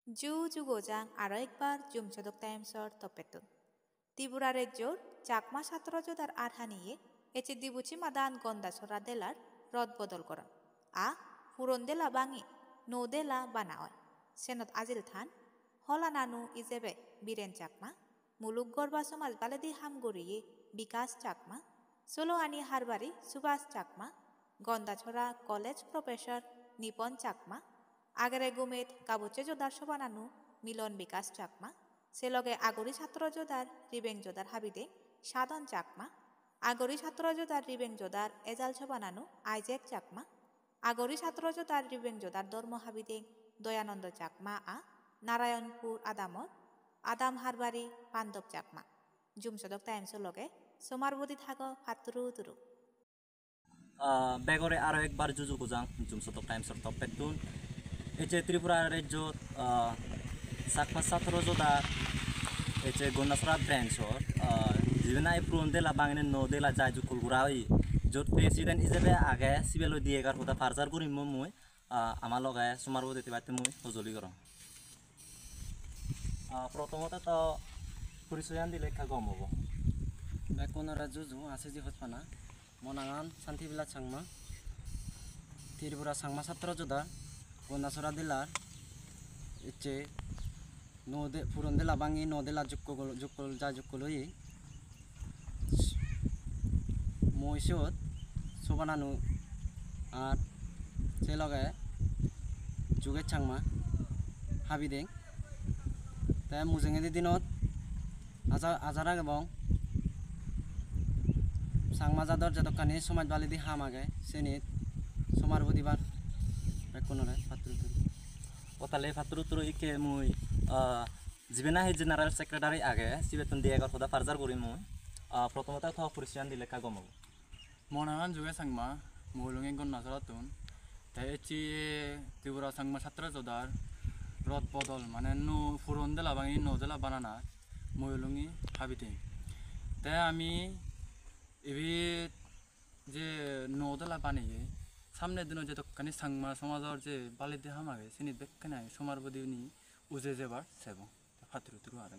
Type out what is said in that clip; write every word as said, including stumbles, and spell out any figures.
Ju ju gojang aro ekbar Jum Sodok Times-or toppettun. Tripura rejjor Chakma Satro Jodar ar haniye ecche Dibuchi madan Gondasora delar rod bodol goron. A puron dela bangi nuo dela bana oi. Senot ajil than hola nanu ijebe Biren Chakma, muluk gorba somaj baledi ham guriye Bikas Chakma, solo ani harbari Subhas Chakma, Gondachora College professor Nipon Chakma, agere gumet Gabuche Jodar sobananu Milon Bikas Chakma, se loge Agori Satro Jodar Ribeng Jodar habideng Sadon Chakma, Agori Satro Jodar Ribeng Jodar ejal sobananu Isaac Chakma, Agori Satro Jodar Ribeng Jodar dormo habideng Doyanando Chakma a Narayanpur adamor adam harbari Pandop Chakma. Jum Sodok Times-o loge somar budi thago, patturu turu. Ah, begore aro ekbar ju ju gojang Jum Sodok Times-or toppettun. Ecche Tripura rejjot, ah, Chakma Satro Jodar ecche Gondasora branch-or, ah, jibe nahi puron dela bangine nuo dela jai jukkol gora oye. Jot president ijebe age, sibe loi di egar hoda parjar gurim mui. Ah, ama loge somar budi thebatte mui hojoli gorong. Ah, prothomot to porichoyan dile ekka gom obo. Bekkunore ju ju, ase ji hochpana. Mo nangan Santi Bilal Changma. Tripura Changma Satro Joda, Gondasora delar, ecche nuo de-, puron dela bangi nuo dela jukkol, jukkol, ja jukkol oye. Mui siyot sobananu ar se loge Juge Changma habideng. Te mujungedi dinot aja-, aja ragebong Changma jador jedokkani somaj baledi ham age, senit somar budibar bekkunore patturu turu. O tale patturu turu ikke mui, ah, jibe nahi General Secretary age, sibettun di egar hoda parjar guri mui. Ah, prothomot to porichoyan dile ekka gom obo. Mo nangan Juge Changma, mui olungi Gondasorattun. Te ecche Tripura Changma Satro Jodar rod bodol, mane nuo puron dela bangi nuo dela banana mui olungi habideng. Te ami ibet je nuo dela baneye, samne dino jedokkani Changma somajor je baledi ham age, sinit bekkani ami somar budi uni uje jebar sebong. Te patturu turu aro.